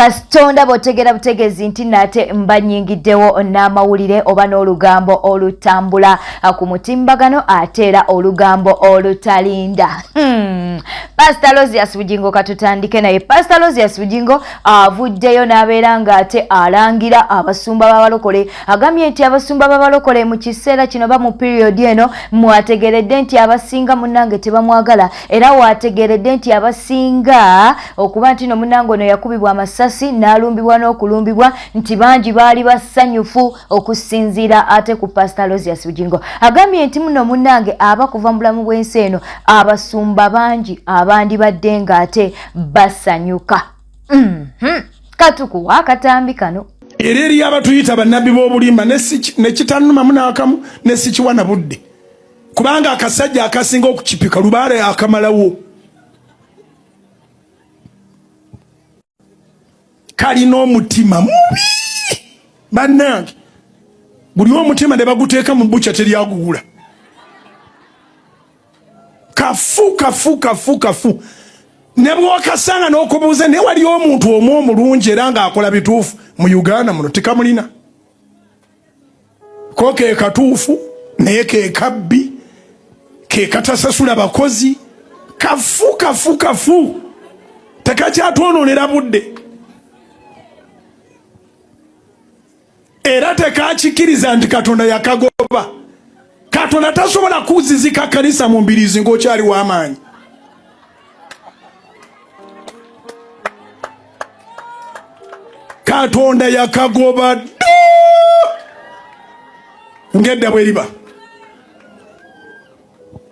Kasitonda bw'otegeera butegeezi nti nate mba nnyingiddewo n'amawulire oba n'olugambo olutambula ku mutimbagano ate era olugambo olutalinda. Pastor Aloysius Bugingo katutandike naye. Pastor Aloysius Bugingo avuddeyo n'abeera ng'ate alangira abasumba b'abalokole. Agambye nti abasumba b'abalokole mu kiseera kino ba mu period eno mwategeredde nti abasinga munnange tebamwagala, era wategeredde nti abasinga okuba nti no munnange ono yakubibwa amasasi n'alumbibwa n'okulumbibwa nti bangi baali basanyufu okusinziira ate ku Pastor Aloysius Bugingo. Agambye nti muno munnange aba kuva mu bulamu bw'ensi eno abasumba bangi abandibadde ng'ate basanyuka. Katukuwa akatambi kano. Era eriyo abatuyita bannabbi b'obulimba ne kitannumamu n'akamu ne sikiwa na budde, kubanga akasajja akasinga okukipika lubaale akamalawo kalina omutima mubi. Bannange, buli omutima ne baguteeka mu bukya teryagugula. Kafu kafu kafu kafu ne bw'okasanga n'okubuuza naye wali omuntu omu omulungi era ng'akola bituufu mu Uganda muno tikamulina. Ko ke katuufu naye ke kabbi, ke katasasula bakozi. Kafu kafu kafu, tekakyatwonoonera budde era tekakikiriza nti Katonda yakagoba. Katonda tasobola kuzizika kanisa mu mbiriizi ng'okyali w'amaanyi. Katonda yakagoba dda ng'edda bwe riba,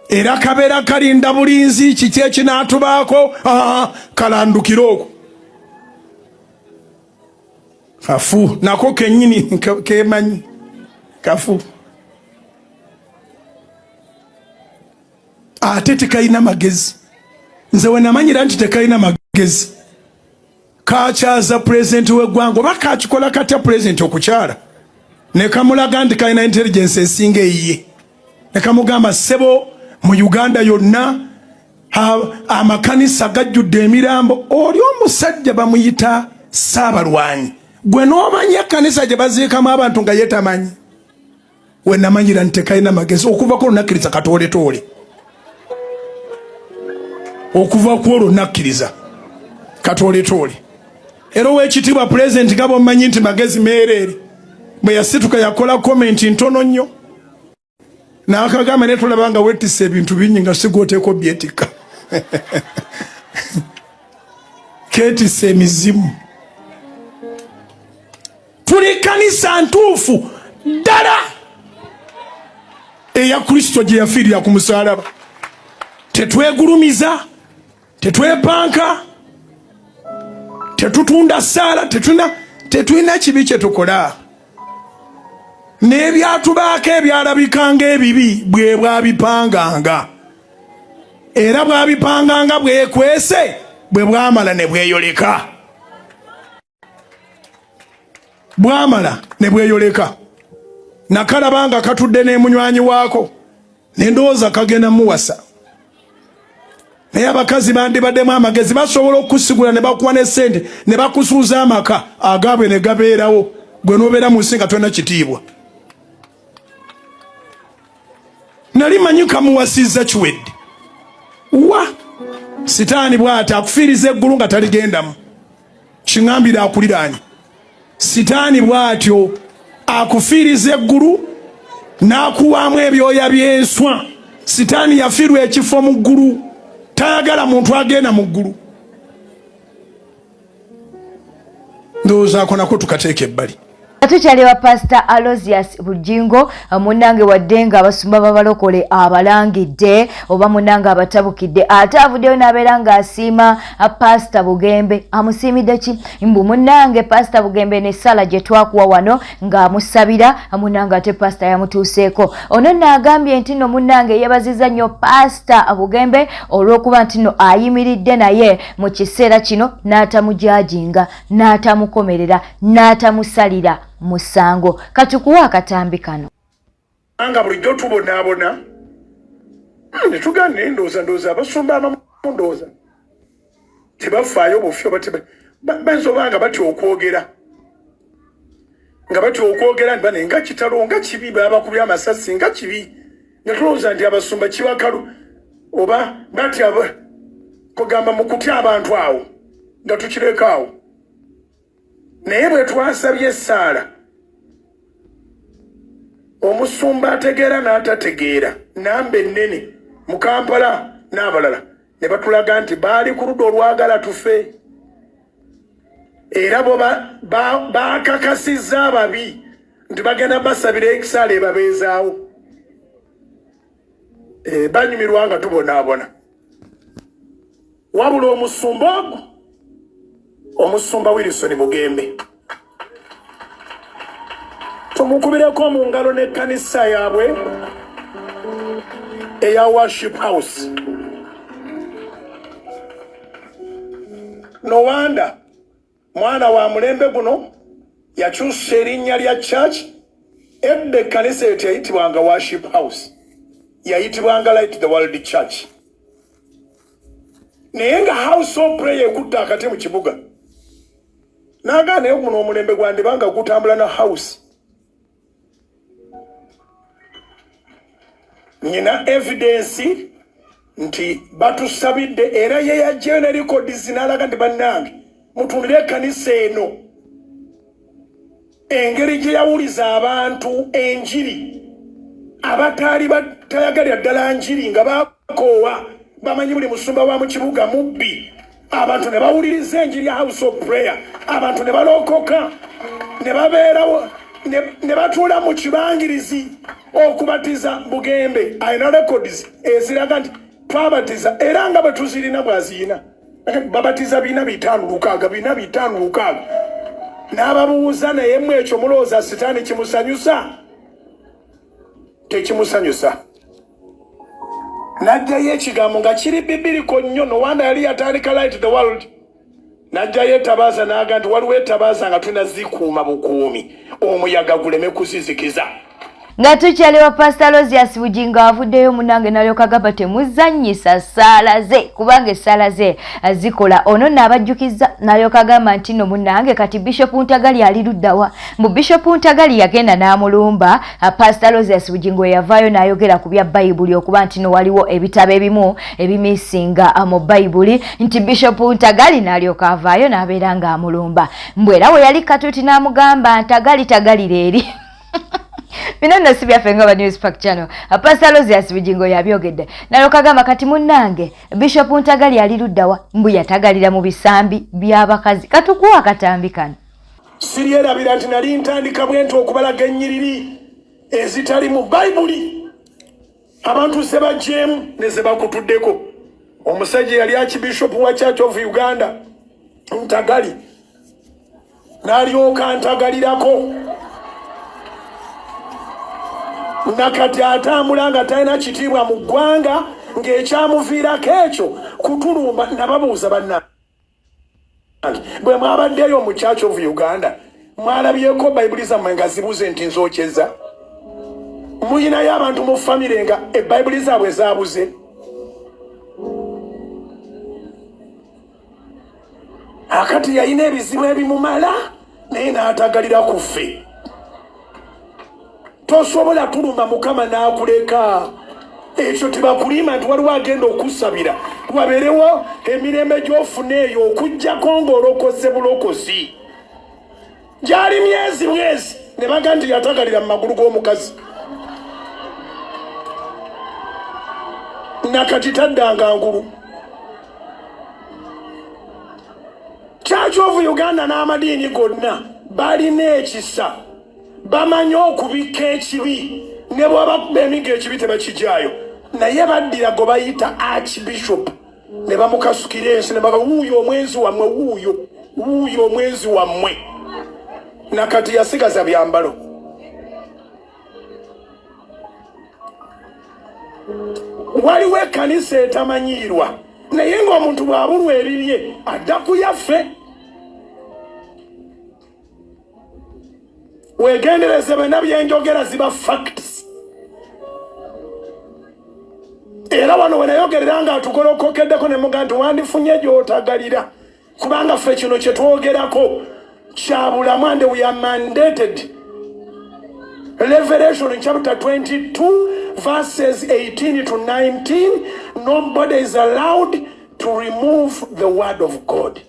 era kabeera kalinda bulinzi kiki ekinaatubaako. Kalandukire okwo kafu nako kennyini kemanyi kafu, ate tekalina magezi. Nze we namanyira nti tekalina magezi, kakyaza pulezidenti w'eggwanga oba kakikola katya pulezidenti okukyala ne kamulaga nti kalina intelligence esinga eyiye, ne kamugamba ssebo mu Uganda yonna amakanisa gajjudde emirambo. Oli omusajja bamuyita Ssaabalwanyi, gwe n'omanya ekkanisa gye baziikamu abantu nga ye tamanyi. We namanyira nti tekalina magezi. Okuva ku olwo nakkiriza katooletoole, okuva ku olwo nakkiriza katooletoole. Era ow'ekitiibwa pulezidenti nga bw'omanyi nti magezi meereere, bwe yasituka yakola comment ntono nnyo n'akagamba, naye tulaba nga wettisa ebintu bingi nga sigwoteeka obyetikka. Keetisa emizimu. Tuli kanisa ntuufu ddala eya Kristo gye yafiirira ku musaalaba. Tetwegulumiza, tetwepanka, tetutunda ssaala, tetulina kibi kye tukola. N'ebyatubaako ebyalabikanga ebibi bwe bwabipanganga, era bwabipanganga bwekwese, bwe bwamala ne bweyoleka, bwamala ne bweyoleka. Nakalaba nga katudde n'emunywanyi waako ne ndowooza kagenda muwasa, naye abakazi bandibaddemu amagezi. Basobola okusigula ne bakuwa ne ssente ne bakusuuza amaka agaabwe ne gabeerawo, gwe n'obeera mu nsi nga tolina kitiibwa. Nali manyi kamuwasizza kiwedde. Wa sitaani bw'ati akufiiriza eggulu nga taligendamu. Kiŋambira akuliraanye, sitaani bw'atyo akufiiriza eggulu n'akuwaamu ebyoya by'enswa. Sitaani yafiirwa ekifo mu ggulu, tayagala muntu agenda mu ggulu. Ndowoozaako nako tukateeka ebbali. Tukyali wa Pastor Aloysius Bugingo munnange, wadde nga abasumba b'abalokole abalangidde oba munnange abatabukidde, ate avuddeyo n'abeera ng'asiima Pastor Bugembe. Amusiimidde ki? Mbu munnange Pastor Bugembe n'essaala gye twakuwa wano ng'amusabira munnange, ate Pastor yamutuuseeko. Ono nno agambye nti nno munnange yeebazizza nnyo Pastor Bugembe olw'okuba nti nno ayimiridde naye mu kiseera kino n'atamujajinga, n'atamukomerera, n'atamusalira musango. Katukuwa akatambi kano. Nga bulijjo tubonaabona ne tugamba, ndowooza abasumba abamu ndowooza tebafaayo bufi oba Bayinza oba nga batya okwogera, nga batya okwogera nti bane nga kitalo, nga kibi, babakubye amasasi, nga kibi, nga tulowooza nti abasumba kibakalu oba batya kugamba mu kutya abantu awo nga tukireka awo. Naye bwe twasabye essaala, omusumba ategeera n'atategeera namba ennene mu Kampala n'abalala ne batulaga nti baali ku ludda olwagala tufe, era bo bakakasizza ababi nti bagenda basabira ekisaala ebabeezaawo. Banyumirwa nga tubonaabona. Wabula omusumba ogwo, omusumba Wilson Bugembe, tumukubireko mu ngalo n'ekkanisa yaabwe eya Worship House. No wonder mwana wa mulembe guno yakyusa erinnya lya church. Edda ekkanisa eyo teyayitibwanga Worship House, yayitibwanga Light the World Church, naye nga House of Prayer ekutte akati mu kibuga. N'agaana, naye guno omulembe gwandibanga gutambula na house. Nyina evidence nti batusabidde, era ye yajjayo ne records n'alaga nti bannange mutundire ekkanisa eno, engeri gye yawuliza abantu enjiri abataali batayagalira ddala njiri, nga bakoowa, bamanyi buli musumba wa mu kibuga mubbi. Abantu ne bawuliriza enjiri ya House of Prayer, abantu ne balokoka, ne babeerawo, ne batuula mu kibangirizi okubatiza. Bugembe alina records eziraga nti twabatiza, era nga bwe tuzirina bwaziyina. Babatiza 4, 5, 6, 4, 5, 6. N'ababuuza, naye mmwe ekyo mulowooza sitaani kimusanyusa? Tekimusanyusa. N'ajjayo ekigambo nga kiri biblical nnyo. No wonder yali yatandika Light the World. N'ajjayo etabaaza n'aga nti waliwo etabaaza nga tulina zikuuma bukuumi omuyaga guleme kuzizikiza. Nga tukyali wa Pastor Aloysius Bugingo, avuddeyo munange nalyoka gamba temuzannyisa ssaala ze, kubanga essaala ze zikola. Ono nno abajjukiza nalyoka agamba nti nno munnange kati Bishop Ntagali ali luddawa? Mu Bishop Ntagali yagenda n'amulumba Pastor Aloysius Bugingo, yavaayo n'ayogera ku bya Bayibuli, okuba nti no waliwo ebitabo ebimu ebimisinga mu Bayibuli, nti Bishop Ntagali n'alyoka avaayo n'abeera ng'amulumba, mbwe era we yali katuuti n'amugamba Ntagali tagalira eri. Bino nno si byaffe nga ba News Park Channel. Pastor Aloysius Bugingo yabyogedde nalyoka agamba kati munnange Bishop Ntagali ali luddawa? Mbu yatagalira mu bisambi by'abakazi. Katukuwa akatambi kano. Siryerabira nti nali ntandika bwe nti okubalaga ennyiriri ezitali mu Bayibuli abantu ze bagyemu ne ze bakutuddeko. Omusajja yali archbishop wa Church of Uganda, Ntagali, n'alyoka ntagalirako. Nakati atambula nga talina kitiibwa mu ggwanga, ng'ekyamuviirako ekyo kutulumba. Nababuuza, bannange, bwe mwabaddeyo mu Church of Uganda, mwalabyeko Bayibuli zammwe nga zibuze nti nzokyeza? Muyinayo abantu mu famire nga ebayibuli zaabwe zabuze? Akati yalina ebizibu ebimumala, naye n'atagalira ku ffe. Tosobola tuluma Mukama n'akuleka. Ekyo tebakulima nti waliwo agenda okusabira wabeerewo emirembe gy'ofuna eyo, okugjako ng'olokoze bulokozi. Gyali myezi bwezi ne baga nti yatagalira mu magulu g'omukazi. Nakati taddanga ngulu. Church of Uganda n'amadiini gonna balina ekisa, bamanyi okubikka ekibi, ne bwabakuba emigo ekibi tebakijaayo, naye baddira gwe bayita archbishop ne bamukasukira ensi ne baga wuuyo omwenzi wammwe, wuuyo, wuuyo omwenzi wammwe. Nakati yasigaza byambalo. Waliwo ekkanisa etamanyiirwa, naye ng'omuntu bw'abulwa ebibye adda ku yaffe. Wegendereze, byonna byenjogera ziba facts. Era wano wenayogerera nga atugolokokeddeko ne muga nti wandifunye gy'otagalira. Kubanga ffe kino kye twogerako kya bulamu, and we are mandated. Revelation chapter 22 verses 18 to 19, nobody is allowed to remove the word of God.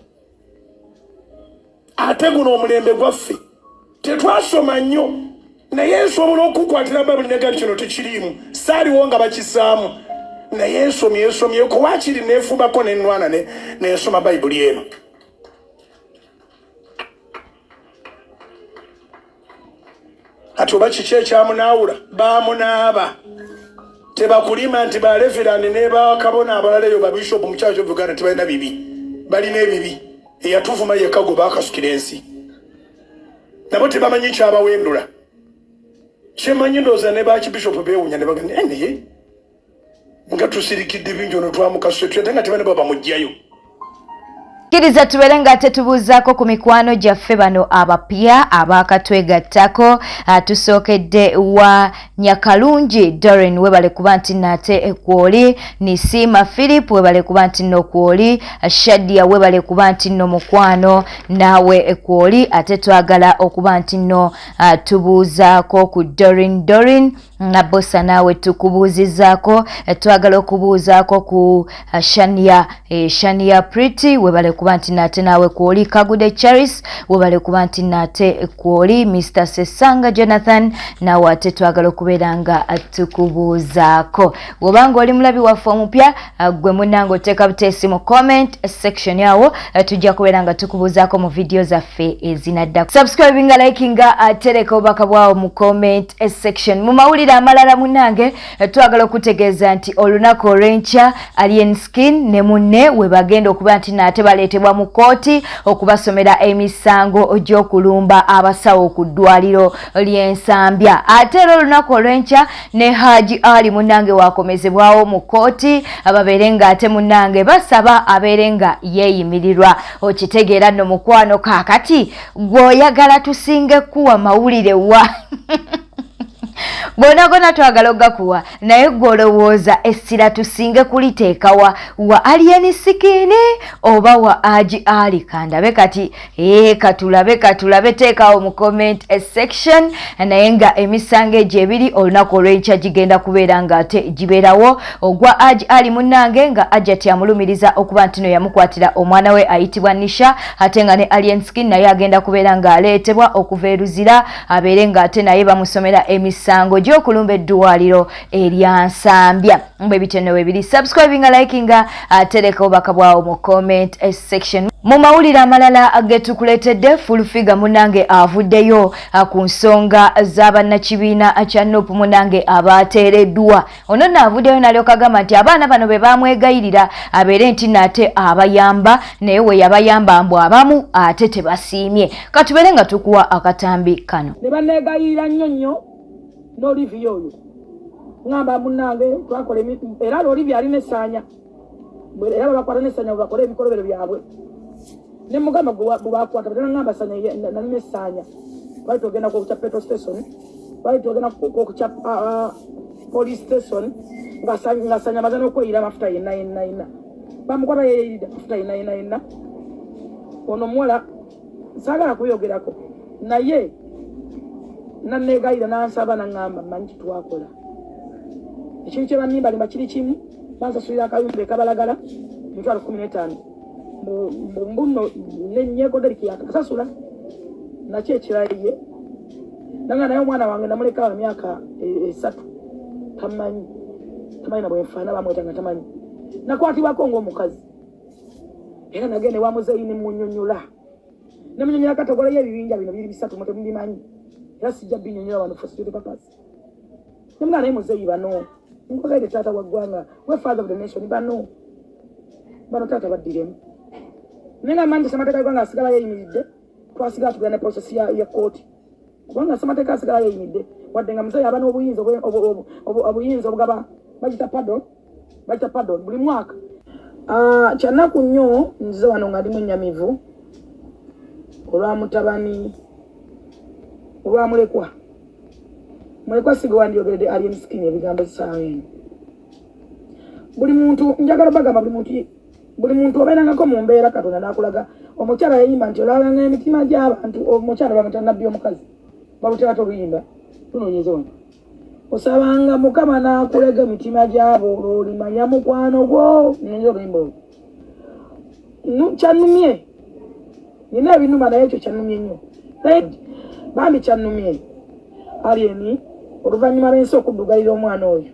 Ate guno omulembe gwaffe tetwasoma nnyo, naye nsobola okukwatira Bayibuli negati kino tekiriimu, saaliwo nga bakisaamu, naye nsomye nsomyeko waakiri neefubako nenwana nensoma Bayibuli eno. Kati oba kiki ekyamunaawula? Baamunaaba. Tebakulima nti ba reverend ne bakabona abalala eyo, babishopu mu Church of Uganda tebalina bibi, balina ebibi. Eyatuvuma yekka gwe baakasukira ensi, nabo tebamanyi kyabawendula. Kyemanyi ndowooza ne bakibishopu beewunya ne bagamba, eh, naye nga tusirikidde bingi, ono twamukasuse ate nga tebane baba mugjayo. Kkiriza tubeere nga tetubuuzaako ku mikwano gyaffe bano abapya abaakatwegattako. Tusookedde wa Nyakalungi Dorin, webale kuba nti nate kwoli. Nisiima Philip, webale kuba nti nno kwoli. Shadia, webale kuba nti nno mukwano naawe kwoli. Ate twagala okuba nti nno tubuuzaako ku Dorin, Dorin Nabosa, naawe tukubuuzizaako. Twagala okubuuzaako ku Shania, Shania Pretty, webale kuba nti nate naawe kwoli. Kagude Charis, webale kuba nti nate kwoli. Mr Sesanga Jonathan, naawe ate twagala okubeera nga tukubuuzaako. Bw'obanga oli mulabi waffe omupya, gwe munnange oteeka buteesi mu comment section awo, tujja kubeera nga tukubuuzaako mu vidiyo zaffe ezinaddako. Subscribinga, likinga, tereka obubaka bwawo mu comment section. Mu mawulire amalala munnange, twagala okutegeeza nti olunaku olw'enkya Alien Skin ne munne we bagenda okuba nti naate baleetebwa mu kkooti okubasomera emisango gy'okulumba abasawo ku ddwaliro ly'Ensambya. Ate era olunaku olw'enkya ne Haji Ali munnange wakomezebwawo mu kkooti, babeere nga ate munnange basaba abeere nga yeeyimirirwa. Okitegeera nno mukwano. Kaakati gw'oyagala tusinge kuwa mawulire wa gona twagala ogakuwa, naye gwe olowooza essira tusinge kuliteekawa wa Alien Skin oba wa Haji Ali? Kandabe kati, ee, katulabe, katulabe. Teekawo mu comment section. Naye nga emisango egyo ebiri olunaku olw'enkya gigenda kubeera nga ate gibeerawo. Ogwa Haji Ali munnange nga Ajati amulumiriza okuba nti no yamukwatira omwana we ayitibwa Nisha, ate nga ne Alien Skin naye agenda kubeera ng'aleetebwa okuva e Luzira, abeere ng'ate naye bamusomera emisango gy'okulumba eddwaliro erya Nsambya. Mbwe bityo webiri. Subscribinga, likinga, tereka obubaka bwawo mu comment section. Mu mawulire amalala getukuleetedde, Full Figure munange avuddeyo ku nsonga z'abannakibiina kya NUP munange abateereddwa. Ono nno avuddeyo n'alyoka agamba nti abaana bano be bamwegayirira abeere nti naate abayamba, naye we yabayamba mbu abamu ate tebasiimye. Katubeere nga tukuwa akatambi kano. Ne baneegayirira nnyo nnyo n'Olivia oyo, ŋŋamba munnange twakola era Olivia alina essaanya, era babakwata n'essaanya bwe bakole ebikolobero byabwe. Ne mugamba gwe bakwata batanaŋŋamba sanya nalina essaanya, twali tugenda kwokya petrol station, twali tugenda kwokya police station, nga sanya amaze n'okweyira amafuta yenna yenna yenna, bamukwata yeeyiridde amafuta yenna yenna yenna. Ono omuwala saagala kuyogerako, naye naneegayira nansaba naŋŋamba mmanyi kitwakola ekintu kye banimbalimba kiri kimu, bansasulira akayumba ekabalagala 150,000 mbuno nenyegoderiki yakasasula nakyo ekiraye nanga, naye omwana wange namulekawo emyaka 3, tamanyi, tamanyi nabwenfaana, bamweta nga tamanyi. Nakwatibwako ngaomukazi era nagenda ewa muzeeyi nemunyonyola, nemunyonyola kategola y'ebibinja bino biri bisatu, mwe temubimanyi era sijja binyonyola wano for security purpose. Nemugamba naye muzeeyi, bano nkwagaire taata wa ggwanga, we father of the nation, bano bano taata baddiremu. Naye nga manyi ssemateeka y'eggwanga asigala yeeyimiridde, twasigala tugenda ne process ya kooti kubanga ssemateeka asigala yeeyimiridde, wadde nga muzeeyi aba n'obuyinza obuyinza obugaba, bagita pardon, bagita pardon buli mwaka. Ah, kyanaku nnyo nzize wano nga ndi mwennyamivu olwa mutabani, olwa mulekwa. Mulekwa siga wandyogeredde Alien Skin ebigambo essaawa eno. Buli muntu njagala bagamba, buli muntu, buli muntu obeerangako mu mbeera Katonda n'akulaga. Omukyala yayimba nti olabanga emitima gy'abantu. Omukyala bamuyita Nabbi omukazi, balutera oluyimba tunoonyeza wano. Osabanga Mukama n'akulega emitima gy'abo, olwolimanya mukwano gwo. Noonyeza oluyimba olwo. Kyannumye, nina ebinuma, naye ekyo kyannumye nnyo. Naye bambi kyannumye. Alien oluvannyuma lw'ensi okuddugalira omwana oyo,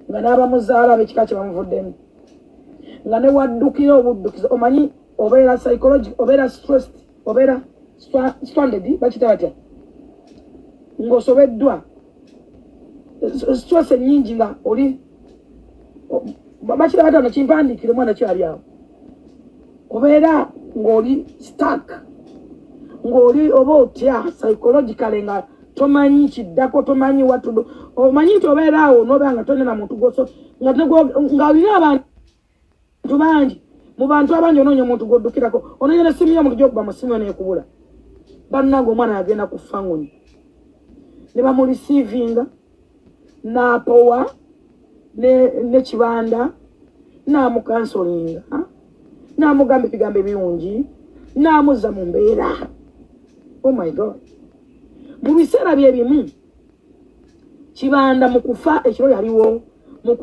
nga n'abamuzaala ab'ekika kye bamuvuddemu, nga ne waddukira obuddukizo, omanyi obeera psychology, obeera stressed, obeera stranded, bakita batya, ng'osobeddwa, stress ennyingi, nga oli bakira batano kimpandiikire, omwana kyali awo, obeera ng'oli stuck, ng'oli oba otya psychologically, nga tomanyi kiddako, tomanyi watudo. Omanyi nti obeera awo nobeera nga tolina na muntu gwoso, nga nga olina abantu bangi, mu bantu abangi onoonya omuntu gwoddukirako, onoonya nesimu y'omuntu gyokuba mu simu yo nekubula. Bannange, omwana yagenda kufa ngoni ne bamureceivinga n'apowa ne Kibanda n'amucounselinga n'amugamba ebigambo ebirungi n'amuzza mu mbeera. Oh my God! Mu biseera bye bimu Kibanda mu kufa ekiro yaliwo, mu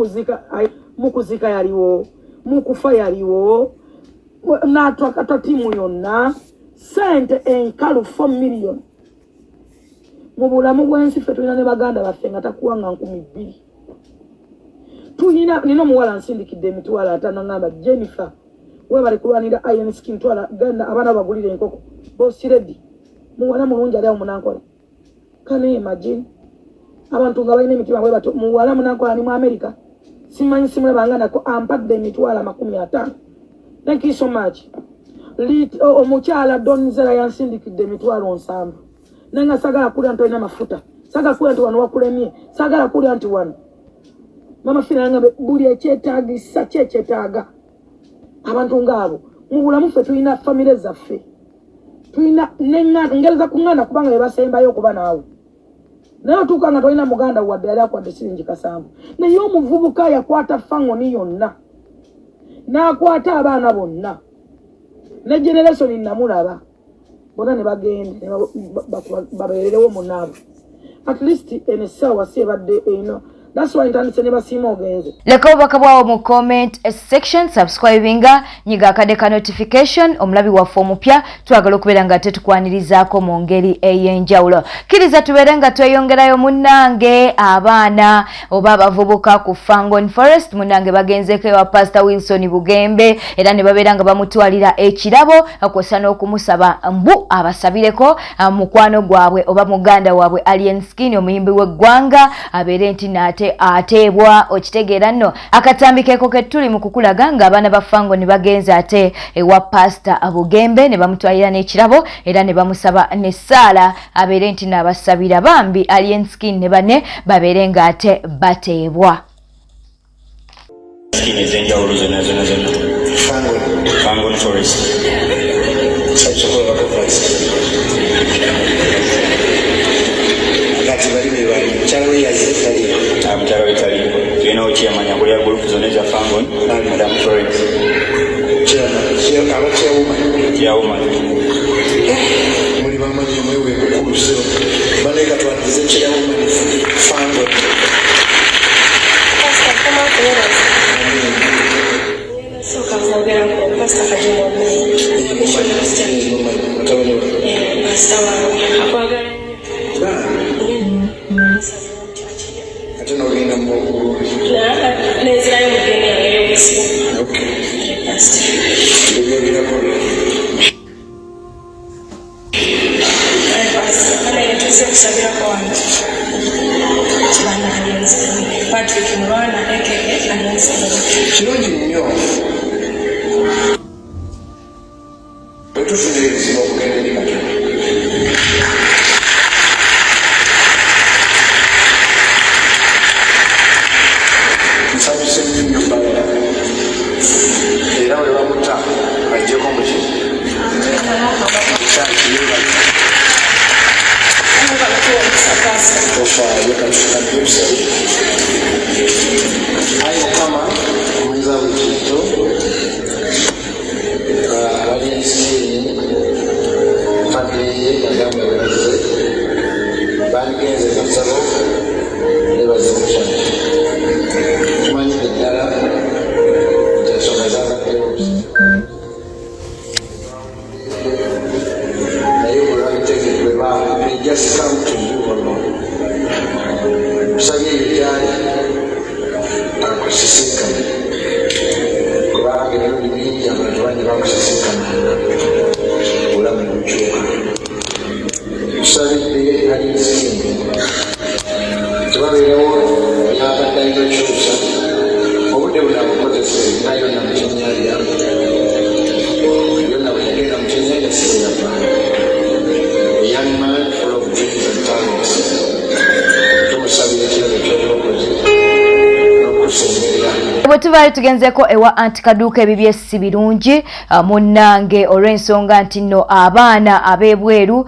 kuzika yaliwo, mu kufa yaliwo, n'atwakata ttiimu yonna sente enkalu 4 million. Mu bulamu bw'ensi ffe tulina ne baganda baffe nga takuwanga 2000. Tulina, nina omuwala nsindikidde 500,000, ngamba, "Jennifer, webale kulwanira Alien Skin, twala, genda abaana bagulire enkoko." Boss lady muwala mulungi ali awo munankola. Can you imagine abantu nga balina emitima bwe batyo? Muwala munankola ni mu America, simanyi simulabanga nako, ampadde 500,000. Thank you so much. Omukyala Donzera yansindikidde 700,000, naye nga sagala kulya nti olina mafuta, sagala kulya nti wano wakulemye, sagala kulya nti wano. Mama Fina yangambe buli ekyetagisa kyekyetaaga abantu ngaabo mu bulamu. Ffe tulina famire zaffe, tulina ngereza kuŋŋanda, kubanga bebasembayo okuba naawe, naye otuuka nga tolina muganda wadde yali akwadde siringi 70. Naye omuvubuka yakwata fangoni yonna n'akwata abaana bonna ne generation namulaba bonna ne bagenda ne babeererewo munaabwe. At least eno essaawa si ebadde eno. That's why ntandise ne basiima ogenze. Leka obubaka bwawo mu comment section, subscribinga, nyiga akade ka notification. Omulabi waffe omupya, twagala okubeera nga tetukwanirizaako mu ngeri ey'enjawulo. Kkiriza tubeere nga tweyongerayo. Munnange, abaana oba abavubuka ku Fangon Forest, munnange, bagenzeeko ewa Pastor Wilson Bugembe era ne babeera nga bamutwalira ekirabo kwossa n'okumusaba mbu abasabireko mukwano gwabwe oba muganda waabwe Alien Skin, omuyimbi w'eggwanga, abeere nti naate ateebwa. Okitegeera nno akatambi keeko ke tuli mu kukulaga ng'abaana ba Fango ne bagenze ate ewa Pasita Bugembe ne bamutwalira n'ekirabo era ne bamusaba n'essaala abeere nti n'abasabira bambi Alien Skin ne banne babeere ng'ate bateebwa. Skin ez'enjawulo zonna zonna zonna. Fangon Forest. Sakisobola bakofasi kati bali be bali, mukyala we yazze taliyo? Ah, mukyala we taliiko. Tulinawo chairman akulira group zonna eza Fangon, Madam Florence. Aba chairwoman? Chairwoman. Muli bamanyi omwewe mukulu so baneka twanirize chairwoman Fangon. Pastor, kama kuwebaza. Sooka kwogerako Pastor Kajumba omumanyi? Mutabani we. Pastor wange akwagala nnyo. Ate nogenda mu Nenzirayo mu ddiini yange ey'obusiraamu. Pastor. Tubyogerako. Aye, Pastor, kale tuzze kusabirako wano. Kibanda Alien Skin. Patrick Mulwana aka Alien Skin. Kirungi nnyo bwe tufuna ebizibu okugenda eri Katonda. Nsanyuse nnyo nnyo balala era bwe bamuta ajjeko muki kyakiyebaza. Tofaayo, katufukamire tusabe. Ayi Mukama omuyinza buli kintu, abalenzi. Just come to you alone. Tusabye eyo gyali akusisinkane, kubanga emirundi mingi abantu bangi bakusisinkana, obulamu ne bukyuka. Tusabidde Alien Skin, tebabeerewo byabadde alina okyusa obudde buno abukozese nga yonna mu kyenyanja, yonna bwe yagenda mu kyenyanja si bwe yavaayo. A young man full of dreams and talents. Tumusabira ekirabo ekyobulokozi n'okusemberera. Bwe tuvaayo tugenzeko ewa Anti Kaduuka. Ebibye si birungi, munnange, olw'ensonga nti nno abaana ab'ebweru,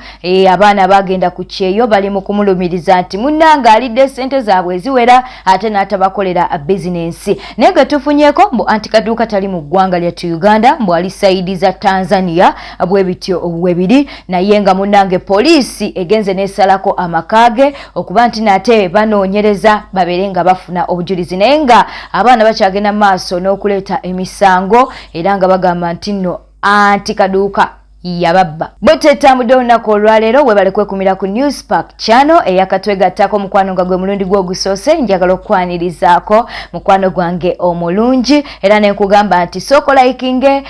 abaana bagenda ku kyeyo bali mu kumulumiriza nti munnange alidde sente zaabwe eziwera ate n'atabakolera bizinensi. Naye ge tufunyeeko mbu Anti Kaduuka tali mu ggwanga lyattu Uganda, mbu ali side za Tanzania. Bwe bityo bwe biri, naye nga munnange poliisi egenze n'esalako amaka ge okuba nti nate banoonyereza babeere nga bafuna obujulizi. Naye nga abaana bakyagenda mu maaso n'okuleeta emisango era nga bagamba nti nno Anti Kaduuka yababba. Bwe tetambudde olunaku olwaleero, webale kwekumira ku News Park Channel. Eyakatwegattako, mukwano, nga gwe mulundi gwe ogusoose, njagala okukwanirizaako, mukwano gwange omulungi, era nenkugamba nti sooka likinge,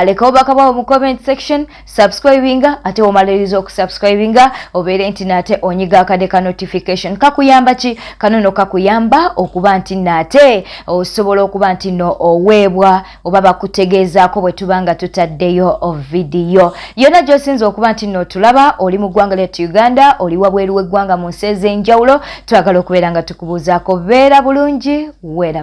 leka obubaka bwawe mu comment section, subscribinga, ate omaliriza okusubscribinga obeere nti nate onyiga akade ka notification. Kakuyamba ki kano? No kakuyamba okuba nti nate osobola okuba nti no oweebwa oba bakutegeezaako bwe tuba nga tutaddeyo vidiyo yonna gy'osinza okuba nti nno tulaba. Oli mu ggwanga lyattu Uganda, oli wabweru w'eggwanga mu nsi ez'enjawulo, twagala okubeera nga tukubuuzaako. Beera bulungi, weeraba.